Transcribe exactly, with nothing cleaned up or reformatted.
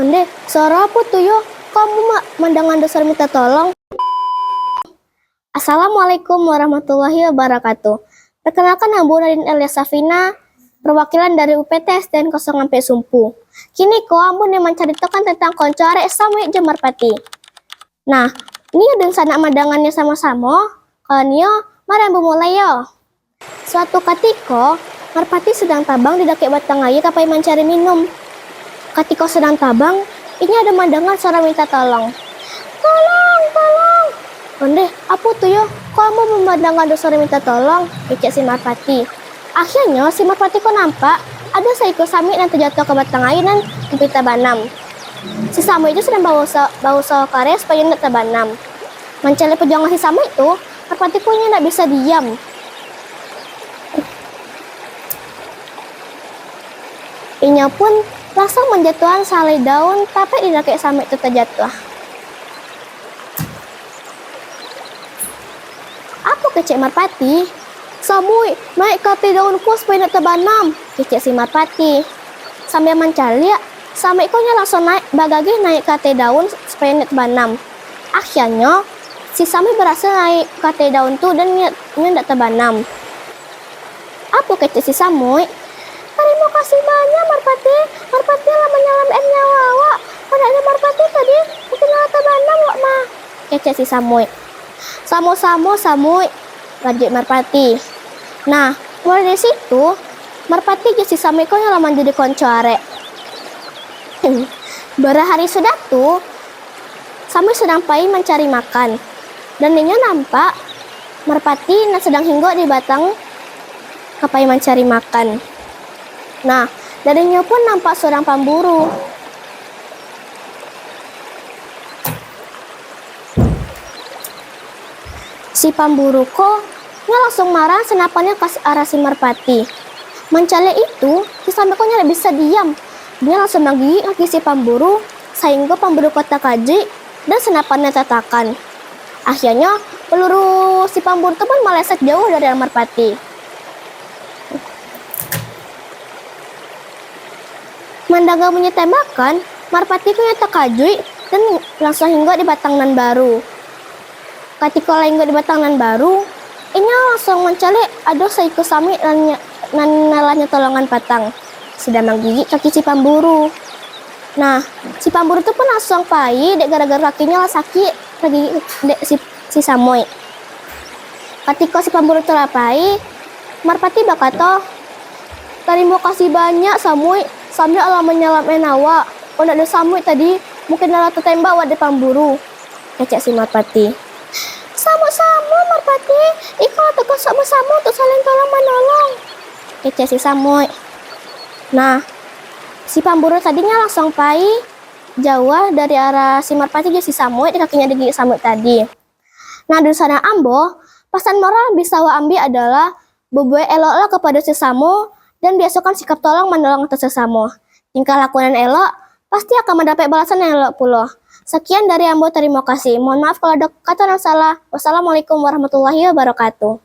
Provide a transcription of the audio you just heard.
Ondeh, suaro apo tu yo? Kok ambo ma-, mandanga ado suaro minta tolong? Assalamualaikum warahmatullahi wabarakatuh. Perkenalkan, ambo Nadine Elia Safina, perwakilan dari U P T S D N kosong ampek Sumpu. Kini ko ambo ni mancaritokan tantang konco arek Samuik jo Marpati. Nah, nio dunsanak mandangannyo samo-samo. Kalau nio, mari ambo mulai yo. Suatu katiko, Marpati sadang tabang di dakek batang aia ka pai mancari minum. Katiko sadang tabang, inyo ado mandanga suaro minta tolong. "Tolong, tolong!" "Ondeh, apo tu yo? Kok ambo mandanga ado suaro minta tolong?" kecek si Marpati. Akhirnyo, si Marpati ko nampak ado saikua samuik nan tajatuah ka batang aia nan ampia tabanam. Si samuik tu sadang bausaho, bausaho kareh supayo indak tabanam. Mancaliak pajuangan si samuik tu, Marpati ko inyo indak bisa diam. Inyo pun lansuang manjatuahan sahalai daun tapek di dakek samuik tu tajatuah. "Apo?" kecek Marpati. "Samuik, naiak ka ateh daun ko supayo indak tabanam," kecek si Marpati. Sambia mancaliak, samuik ko nyo lansuang naiak, bagageh naiak ka ateh daun supayo indak tabanam. Akhirnyo, si samuik baraso naiak ka ateh daun tu dan nyo, nyo indak tabanam. "Apo?" kecek si samuik. "Tarimo kasih banyak, Marpati. Marpati lah manyalamaikkan nyawa awak. Kok indak ado Marpati tadi, mungkin lah tabanam awak mah," kecek si samuik. "Samo-samo, samuik," rajuik Marpati. Nah, mulai dari situ, Marpati jo si samuik ko nyo lah manjadi konco arek. Bara hari sudah tu, samuik sadang pai mancari makan, dan inyo nampak Marpati nan sadang hinggok di batang ka pai mancari makan. Nah, dari inyo pun nampak surang pamburu. Si pamburu ko, nyo lansuang maarahkan sanapannyo ka arah si Marpati. Mancaliak itu, si samuik ko nyo indak bisa diam. Inyo lansuang manggigik kaki si pamburu, sahinggo pamburu ko takajuik dan sanapannyo tatakan. Akhirnyo, paluru si pamburu tu pun maleset jauah dari Marpati. Mandanga bunyi tembakan, Marpati ko nyo takajuik dan lansuang hinggok di batang nan baru. Katiko lah hinggok di batang nan baru, inyo lansuang mancaliak ado saikua samuik nan, nan lah nyo tolongan patang, sadang manggigik kaki si pamburu. Nah, si pamburu tu pun lansuang pai, dek gara-gara kakinyo lah sakik, tagigik dek si, si samuik. Katiko si pamburu tu lah pai, Marpati bakato, "Tarimo kasih banyak, samuik. Samuik lah manyalamaikkan awak. Kok indak ado samuik tadi, mungkin lah tatembak awak dek pamburu," kecek si Marpati. "Samo-samo, Marpati. Iko lah tugas awak basamo untuak saling tolong-manolong," kecek si samuik. Nah, si pamburu tadi nyo lansuang pai jauah dari arah si Marpati jo si samuik, dek kakinyo digigik samuik tadi. Nah, dunsanak ambo, pasan moral bisa awak ambiak adolah, babuek eloklah kapado sasamo, dan biasokan sikap tolong-manolong untuak sasamo. Tingkah laku nan elok, pasti akan mandapek balasan nan elok pulo. Sakian dari ambo, tarimo kasih. Mohon maaf kalau ado kato nan salah. Wassalamualaikum warahmatullahi wabarakatuh.